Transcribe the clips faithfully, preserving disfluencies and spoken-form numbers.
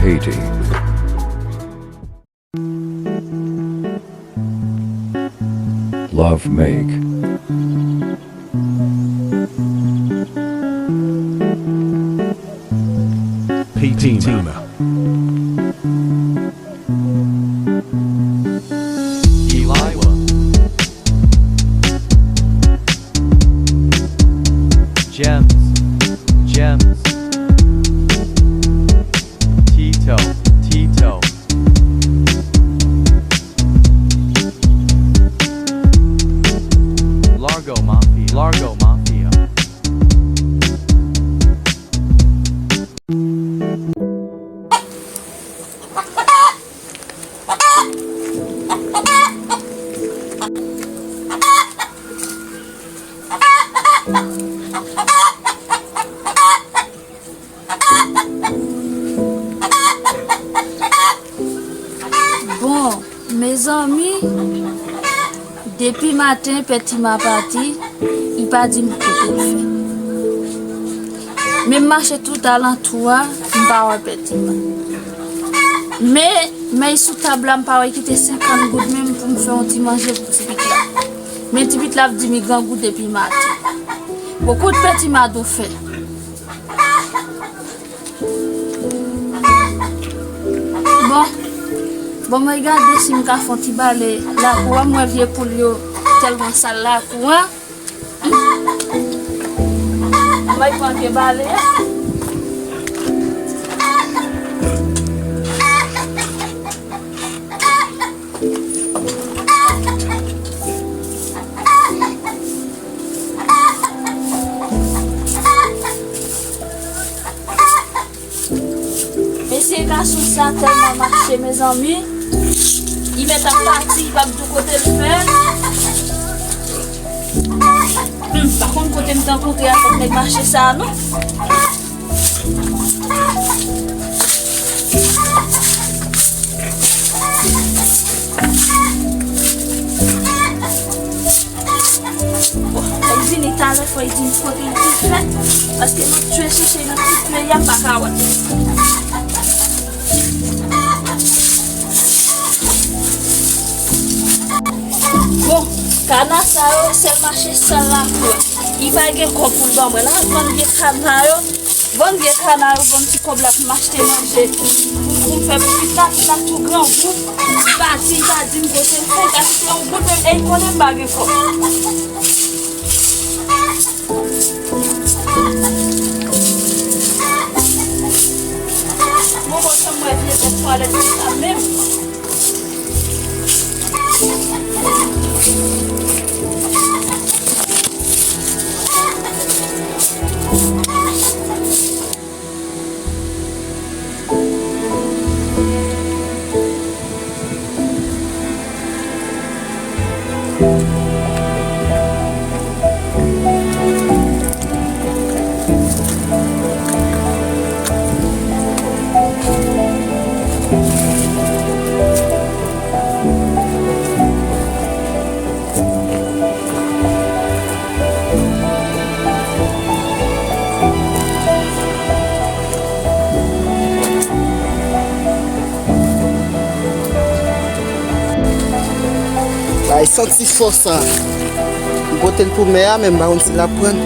Haiti. Love Make. P T Tima. Delilah. Gems. Gems. Tito. Tito. Largo Mafia. Largo Mafia. Bon, mezanmi, depi maten Pè Tima pati, li pa di m kote l fè. Men m mache tout alantou a, m pa wè Pè Tima. Men, men sou tab la, m pa wè kite senkant goud menm pou m fè yon ti manje pou ti pitit la. Men ti pitit la ap di m li grangou depi maten. Bon, kote Pè Tima dwe fè? Bon, bon, mwen gade si m ka fè yon ti bale lakou an. Mwen wè vye poul yo tèlman sal lakou an. Mwen pran ke bale a. Mesye gason sa tèlman mache, mezanmi. Li mèt ap pati, li p ap di w kote l fè. Hmm, pa konn kote m t rankontre avèk nèg mache sa a, non. Bon, fò y vini talè, fò y di m kote l te fèt, paske m ap tchwe chèche nan tout peyi a, m pa ka wè. Bon, kana sa yo, sèl mache sal lakou a. Li pa gen kòb pou l ban mwen. L ap vann vye kana yo. Vann vye kana yo, ban m ti kòb la pou m achte manje. Pou, pou m fè pou pitit la, pitit la tou grangou. Li pati, li pa di m kote l fè, li pa kite yon goud menm, e li konnen m pa gen kòb. Bon, bon, janm wè vye bèt twalèt sa menm. Ay, santi fò sa. M pote l pou mè a, men m pa konn si l ap pran.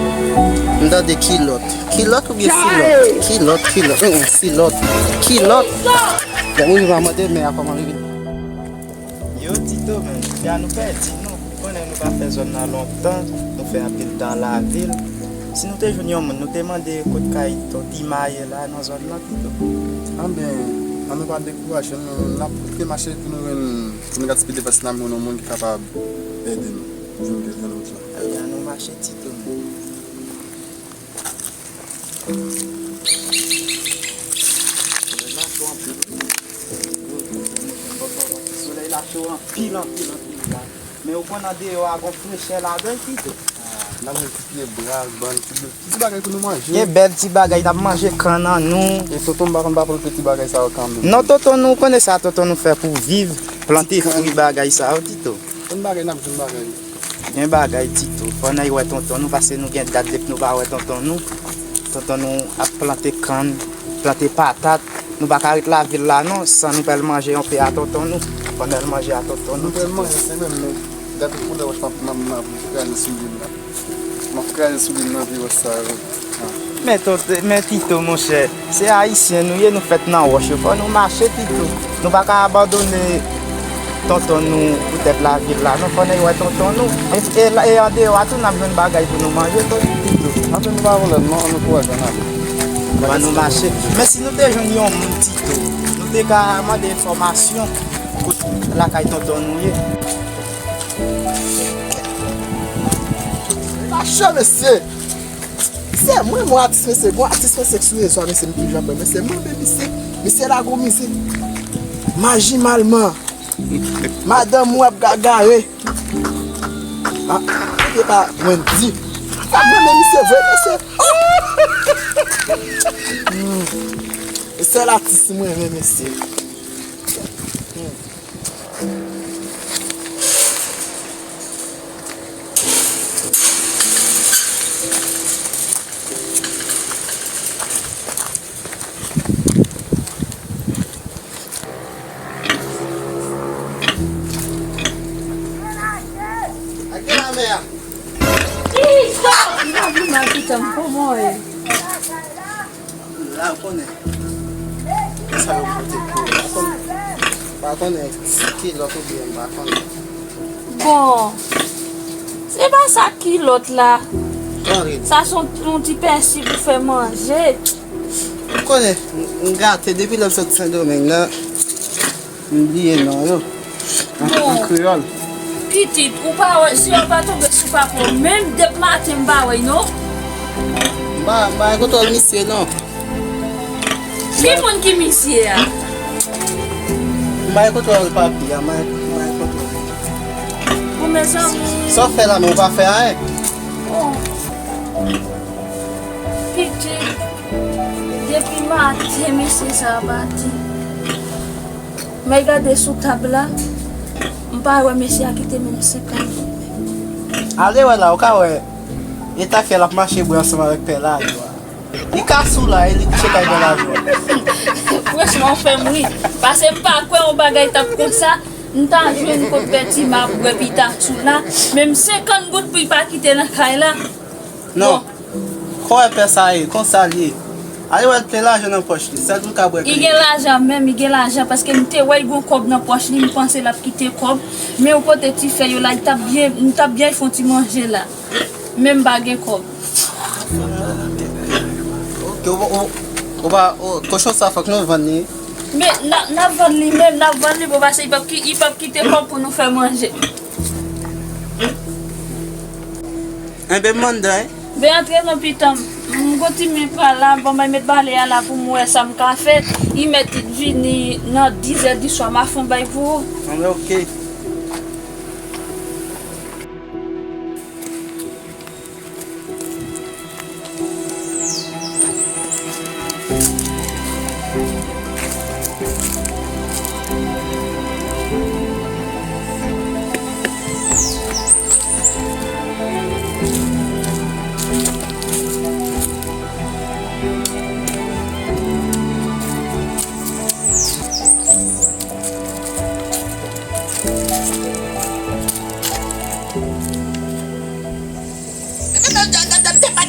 M tande kilòt. Kilòt oubyen silòt? Kilòt, kilòt. Hum, silòt. Kilòt. Bon, moun va mande mè a kòman li rele. Yo, Tito, men, jodi a nou pèdi, non. Ou konnen nou pa fè zòn nan lontan, nou fè anpil tan lavil. Si nou te jwenn yon moun, nou te mande kot kay Tonton Tima ye la nan zòn nan, Tito. Anben, ann nou pa dekouraje, nou, n ap ret mache pou nou jwenn, pou nou ka ti pede fas nan men yon moun ki kapab ede nou. Jwenn, jwenn wout la. Anben, ann nou mache, Tito, men. Solèy la cho anpil, wi. Solèy la cho anpil, anpil, anpil la. Men ou konn andeyò a gon frechè ladan l, Tito. Ah, n ap jwenn ti pye bras, bann ti, ti bagay pou nou manje. Gen bèl ti bagay, n ap manje kann an nou. E tonton m pa konn pa plante ti bagay sa yo kanmenm. Non, tonton nou, ou konnen sa tonton nou fè pou viv, plante fwi bagay sa yo, Tito. Konn bagay n ap jwenn bagay. Gen bagay, Tito. Fò n al wè tonton nou, paske nou gen dat depi nou pa wè tonton nou. Tonton nou ap plante kann, plante patat. Nou pa ka ret lavil la non, san nou pral manje yon pe a tonton nou. Pandan l manje a tonton nou. Nou pral manje, se menm nou. Gade koulè wòch m ap, m ap, m ap kraze sou li la. M ap kraze sou li nan vye wòch sa yo. Men, Tito, monchè, se Ayisyen nou ye, nou fèt nan wòch yo. Fò nou mache, Tito. Nou pa ka abandone tonton nou poutèt lavil la non, fò n al wè tonton nou. E, e, e andeyò a tou, n ap jwenn bagay pou nou manje, Tito. Anfen, nou pa vòlè non, ann ankouraje, ann ale. Ban nou mache. Men si nou te jwenn yon moun, Tito, nou te ka mande enfòmasyon kot lakay tonton nou ye. Mache, mesye! Se mwen, mwen atis, mesye. Gon atis, mesye, k sou rezo a, mesye, m toujou ap wè. Mesye, mwen, men, mesye. Mesye la, gon mizè. Maji malman. Madanm ou ap gagare. Ah, se pa Wendy. Sa mwen, men, mesye, vre, mesye. Oh! Hmm. Sèl atis mwen, men, mesye. Hmm. Ak de la mè a. Isa! M pa vin mal pitan, kòman w ye? La, ou konnen. Sa yo pote pou ou. Pa konnen, pa konnen si kilòt oubyen m pa konnen. Bon, se pa sa kilòt la. Sa se yon, yon ti pèsi pou fè manje. Ou konnen, m, m gate depi lè m sot Sendomeng nan. M bliye non yo. An, an kreyòl. Pitit, ou pa wè, si w pa tonbe sou papa w, menm depi maten m pa wè l non. M pa, m pa gen kontwòl misye non. Ki moun ki misye a? M pa gen kontwòl papi a, m pa, m pa gen kontwòl. Bon, mezanmi. Sa w fè la, men w pa fè anyen. Oh. Pitit, depi maten, mesye sa a pati. Mwen gade sou tab la, m pa wè mesye a kite menm senkant goud. Ale wè la, ou ka wè eta fyèl ap mache bwè ansanm avèk pè layo a. Li ka sou la e li kouche kay pè layo a. Franchman, ou fè m ri. Paske m pa kwè yon bagay t ap konsa. M ta jwenn kot pè Tima ap bwè pita sou la. Menm senkant goud pou li pa kite nan kay la. Non. Bon. Kòman pè sa ye? Konsa l ye. Ale wè l plen lajan nan pòch li. Sèl pou l ka bwè. Li gen lajan menm, li gen lajan paske m te wè l gen kòb nan pòch li, m panse l ap kite kòb. Men ou kote ti fè yo la, li t ap byen, m t ap byen fè yon ti manje la. Men m pa gen kòb. Ok, ou, ou, ou pa, ou, kochon sa fòk nou vann li. Men n ap, n ap vann li menm, n ap vann li bon paske li p ap ki-, li p ap kite kòb pou nou fè manje. Enben, m anndan, wi. Ben, antre non, pitan m. M gon ti minit pral la, bon, mwen met bale a la pou m wè sa m ka fè. Li mèt vini nan diz è di swa, m a fè yon bay pou ou. Anben, ok.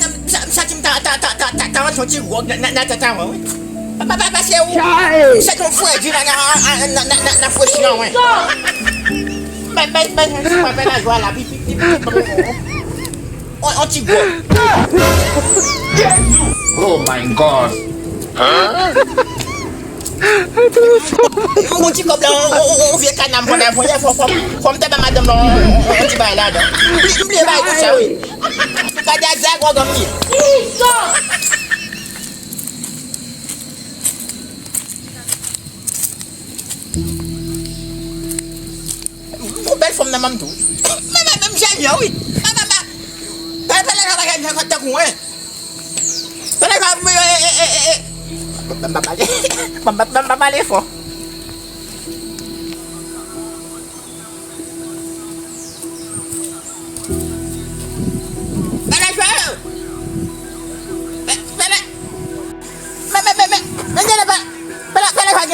M santi m ta, ta, ta, ta, ta, ta rantre yon ti gwòg nan, nan, nan tèt a mwen, wi. Pa, pa, pa, pase ou. Chay! Se yon fredi nan, nan, nan, nan, nan, nan frechi an, wi. Men, men, men, men, men, men, lajwa la, pi, pi, pi, pi, pi, on, on ti gwòg. Oh my God! Yon bon ti kòb la, yon, yon, yon, yon vye kana m pran nan vòlè, fò, fò, fò m te ba madanm nan yon, yon, yon ti bagay ladan. M bliye bay kouch la, wi. Gade a zè gwòg an m ye. Yon bèl fanm nan manm tou. Men, men, men, m jènyan, wi. Men, men, men. Pale, pale, pale, pale, pale, tankou mwen. Pale, pale, pale, e, e, e, e, e. Ban m pale. Ban m, ban m, ban m pale fò. Pale, pale. Pale. Men, men, men, men, men, men, men, men, men,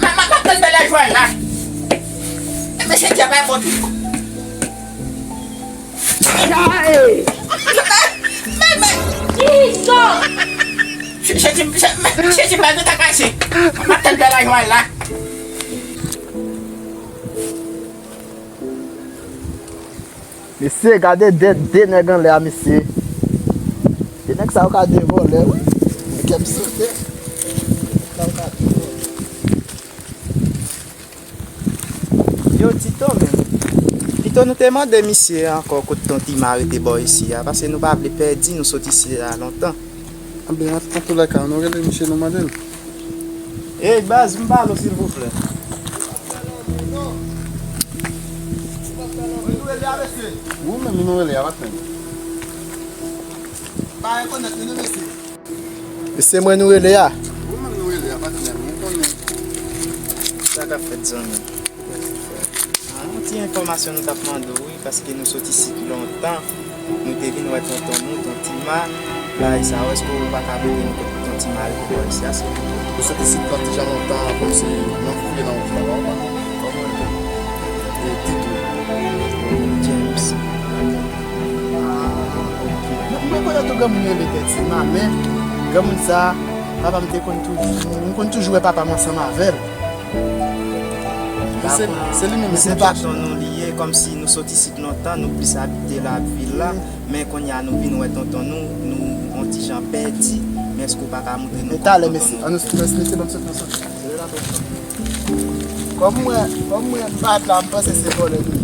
M ap tann bèl lajwa la. E mesye dyab la bon tou. Chae! Men, men, men! Jezi! Jezi, Jezi, men, Jezi, men, nou ta kache. M ap tann bèl lajwa la. Mesye, gade de, de nèg anlè a, mesye. De nèg sa yo ka de vòlè, wi. Men kè m sote. Sa yo ka de vòlè. Yo, Tito, men. Pito nou te mande misye ankò kot Ton Tima rete bò isi a, paske nou pa vle pèdi, nou sot isi a lontan. Anben, an, antoulèka, nou rele misye, nou mande l. Ey, baz, m pale w, silvouplè. Ou menm, nou rele a, patnè. Pa rekonèt li, non, mesye. E se mwen nou rele a. Ou menm nou rele a, patnè, nou konnen. Sa k ap fèt, zanmi? Ah, yon ti enfòmasyon nou t ap mande w, wi, paske nou sot isit lontan. Nou te vin wè tonton nou, Ton Tima. La, e sa, èske w pa ka montre nou kot Ton Tima rete bò isi a, silvouplè? Nou sot isit yon ti jan lontan, kòmsi nou fouye nan wout la, pa wè? Kòman w rele? E Tito. James. Ah, ok. Mwen, mwen konnen tou granmoun rele Pè Tima, men granmoun sa, papa m te konn toujou, m konn toujou wè papa m ansanm avè l. Se, se li menm, se pa tonton nou li ye, kòmsi nou sot isit lontan, nou plis abite la, vil la, men kounye a nou vin wè tonton nou, nou on ti jan pèdi, men èske w pa ka montre nou talè, mesye, an nou, mesye, mesye, ban m sot, ban m sot. Kòm mwen, kòm mwen m pa t la, m panse se vòlè nou ye.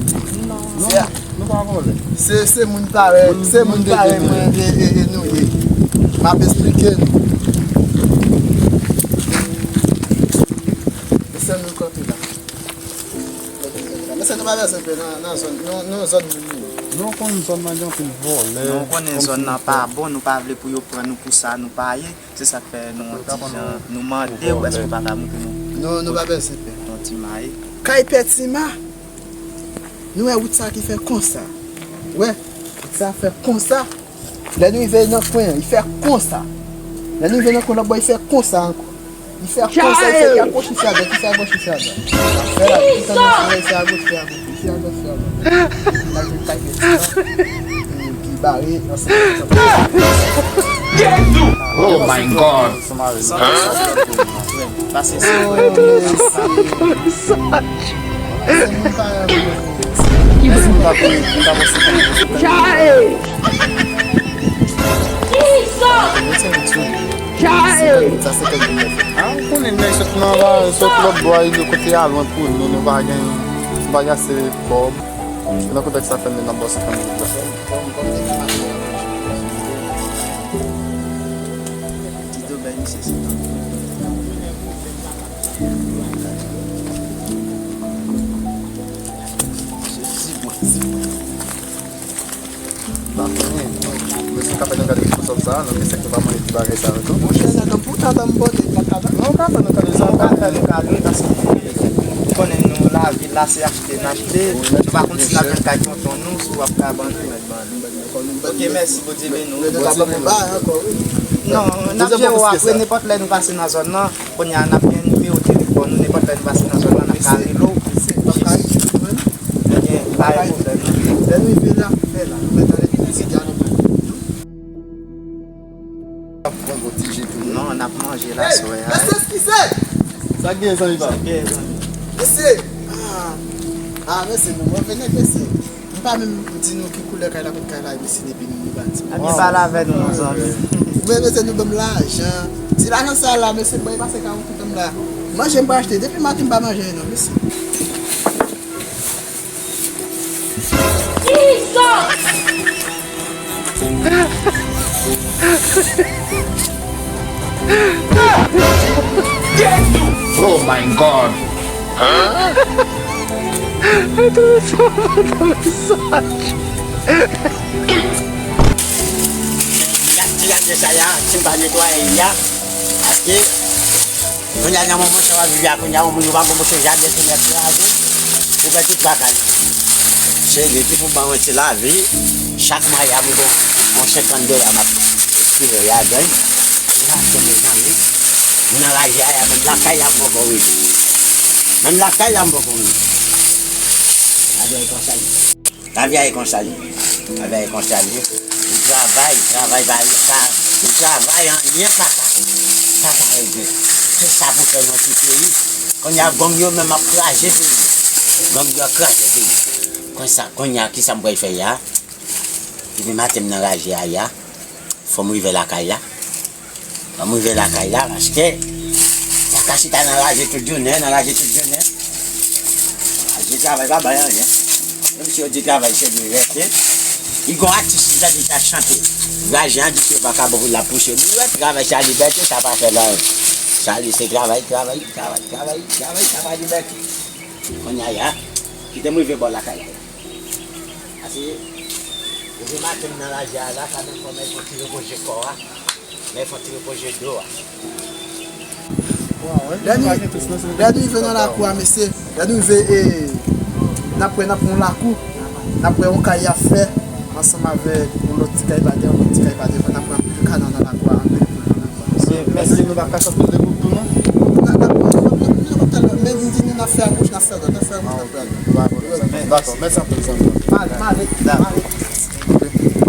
Non, se, nou pa vòlè. Se, se moun parèy, moun, se moun moun parèy dede nou mwen ye. E, e, e nou ye. M ap esplike nou. Mesye, nou kanpe la. Mesye, nou pa bezwen pè nan, nan zòn, nan, nan zòn moun nou ye. Nou konn zòn nan gen anpil vòlè. Nou konnen zòn nan pa bon, nou pa vle pou yo pran nou pou sa nou pa ye. Se sa k fè nou on ti jan, nou mande w, èske w pa ka montre nou? Non, nou pa bezwen pè. Ton Tima ye. Kay Pè Tima. Nou wè wout sa ki fè konsa. Wè, wout sa fè konsa. Lè nou rive nan kwen an, li fè konsa. Lè nou rive nan kwen lòt bò, li fè konsa ankò. Li fè konsa, li fè agoch, li fè adwat, li fè agoch, li fè adwat. Fè la, li fè agoch, li fè agoch, li fè agoch, li fè adwat, li fè adwat. La, li fè kay Pè Tima. Li bare ansanm. Oh my God! Pase se vre. Chae! Chae! Ah, ou konnen nèg sot nan la, sot lòt bò a, yo kote a lwen pou nou, nou pa gen, nou pa gen ase kòb. Se nan kontèks sa fè m nan bò senkant mil la. Tito bay misye senkant mil. Misye ti bwen. M pa konnen, non. Men si w ka fè nou gade responsab sa a, non, men se ke pa mwen ki bagay sa yo tou. Monchè, nèg an poutan tan m pote, m pa ka. Non, w ka fè nou gade sa. Non, w ka fè nou gade, wi, paske w konnen nou, lavil la, se achte n achte. Nou pa konn si n ap jwenn kay tonton nou, si w ap ka ban nou. Ok, mèsi, Bondye beni w. Nou ka ban nou bay ankò, wi. Non, n ap jere w apre, nenpòt lè nou pase nan zòn nan, kounye a n ap gen nimewo telefòn ou, nenpòt lè nou pase nan zòn nan, n ap ka rele w. Ebyen, pa gen pwoblèm, non. Lè nou rive la, fè la, nou mèt ale pou ti gade. Ap pran gwo ti je tou. Non, n ap manje la, swè a. Mesye, eskize! Sa k gen, zanmi pa m? Sa k gen, zanmi? Mesye! Ah, ah, mesye, nou move nèg, mesye. M pa menm di nou ki koulè kay la, kot kay la, mesye, depi nou, nou bati. Ebyen, pale avè nou, non, zanmi. Men, mesye, nou ban m lajan. Ti lajan sa la, mesye, mwen pase karant an m la. Manje m pa achte. Depi maten m pa manje, non, mesye. Oh my God! Gade sa ya, si m pa netwaye li a, paske kounye a nan moman sa w ap viv la, kounye a yon moun yo pa konpoze jaden tou nèt kraze, ou pèdi tout bagay. Se li ki pou ban mwen ti lavi, chak mwa y ap gon yon senkant dola m ap tire ladan l. Kounye a, mezanmi, m nan raje a, menm lakay la m poko rive. Menm lakay la m poko rive. Lavi a e konsa li. Lavi a e konsa li. Lavi a e konsa li. Ou travay, travay pa, pa, ou travay, anyen pa ka, pa ka regle. Se sa pou fè nan ti peyi. Kounye a gang yo menm ap kraze peyi. Gang yo ap kraze peyi. Konsa, kounye a, kisa m pral fè ya? Depi maten m nan raje a ya. Fò m rive lakay la. Fò m rive lakay la, paske m pa ka chita nan raje tout jounen, nan raje tout jounen. Raje travay pa bay anyen. Menm si yo di travay se de rete, li gon atis ki tande ta chante. Raje an di ke pa ka bon pou l ap pouse. Li wè travay sa libète, sa pa fè l anyen. Sa li se travay, travay, travay, travay, travay, sa pa libète. Kounye a ya, kite m rive bò lakay la. Ase, depi maten m nan raje a la, kanmenm fò m al fè yon ti repoze kò a. M al fè yon ti repoze do a. Lè nou, lè nou rive nan lakou a, mesye, lè nou rive, e, n ap wè, n ap wè yon lakou, n ap wè yon kay y ap fè, ansanm avèk yon lòt ti kay pa dèyè, yon lòt ti kay pa dèyè, n ap wè anpil kana nan lakou a, anpil poul nan lakou a. Mesye, nou pa ka sòti de gwoup tou, non? N ap, n ap, men m di nou, n ap fè agoch, n ap fè dwat, n ap fè agoch, n ap fè dwat. Dakò, mèsi anpil, zanmi. M ale, m ale, m ale. Ok,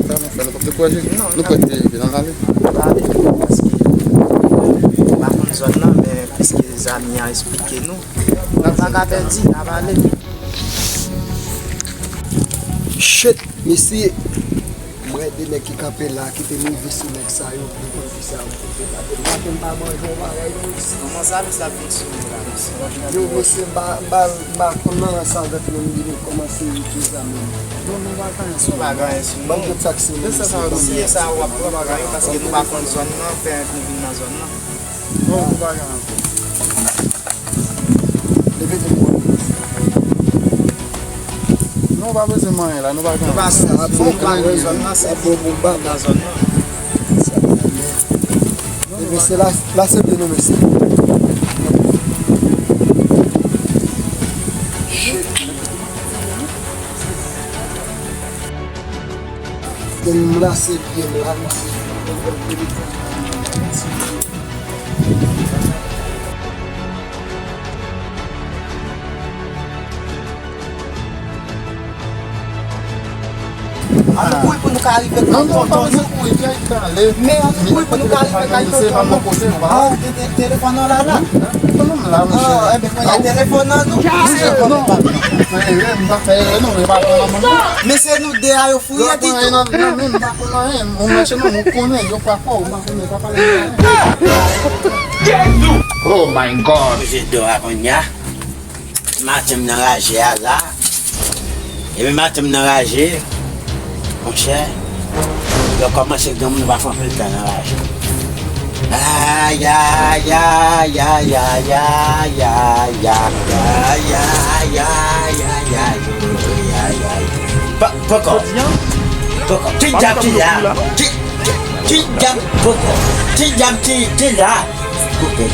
sa nou fè, nou p ap dekouraje. Nou kwè ke nou ale. Ale, paske nou pa konn zòn nan, men piske zanmi an eksplike nou, nou pa ka pèdi, n ap ale. Shit, mesye. M wè de nèg ki kanpe la, kite m rive sou nèg sa yo pou m konn kisa yo kote. Gade m pa konn pa manje yon bagay non, mesye. Kòman sa, mesye, ap vin sou nou la, mesye? Yo, mesye, m pa, m pa, m pa konn nan sa avèk moun li, li kòmanse tou zam li. Non, nou pa gen anyen sou nou. Nou pa gen anyen sou nou. Ban m tout sa k sou nou, mesye. Mesye, sa w ap pran pa gen anyen, paske nou pa konn zòn nan, fè nou vin nan zòn nan. Non, nou pa gen anyen. Leve de mwen. Non, pa bezwen manyen la, nou pa gen anyen. Nou pa gen anyen. Bon, nou pa gen zòn nan, se bon pou m nan zòn nan. Ebyen, se la, la se byen nou, mesye. Gen m la, se byen m la, mesye. Ann kouri pou nou ka rive kay tonton nou. Non, non, pa bezwen kouri, fè ale. Men ann kouri pou nou ka rive kay tonton nou. Ah, te-, te-, telefòn nan la, la. Telefòn nan la, mesye. Ah, ebyen, kounye a telefòn nan nou. Non, non, m pa fè erè, m pa fè erè, non, men pa pran nan men m. Men se nou de a yo fouye, Tito. Nan men m, m pa pran anyen, m mache nan men w, konnen, yo pa fò, ou pa konnen, pa pale. Oh my God! Mesye Dora kounye a. Maten m nan raje a la. Epi maten m nan raje, monchè, yo kòmanse granmoun pa fè anpil tan nan raje. Ay, ay, ay, ay, ay, ay, ay, ay, ay, ay, ay, ay, ay, ay, ay, ay. Pa, poko. Poko. Ti djab ki la. Ti, ti, ti djab poko. Ti djab ki, ki la. Koupe.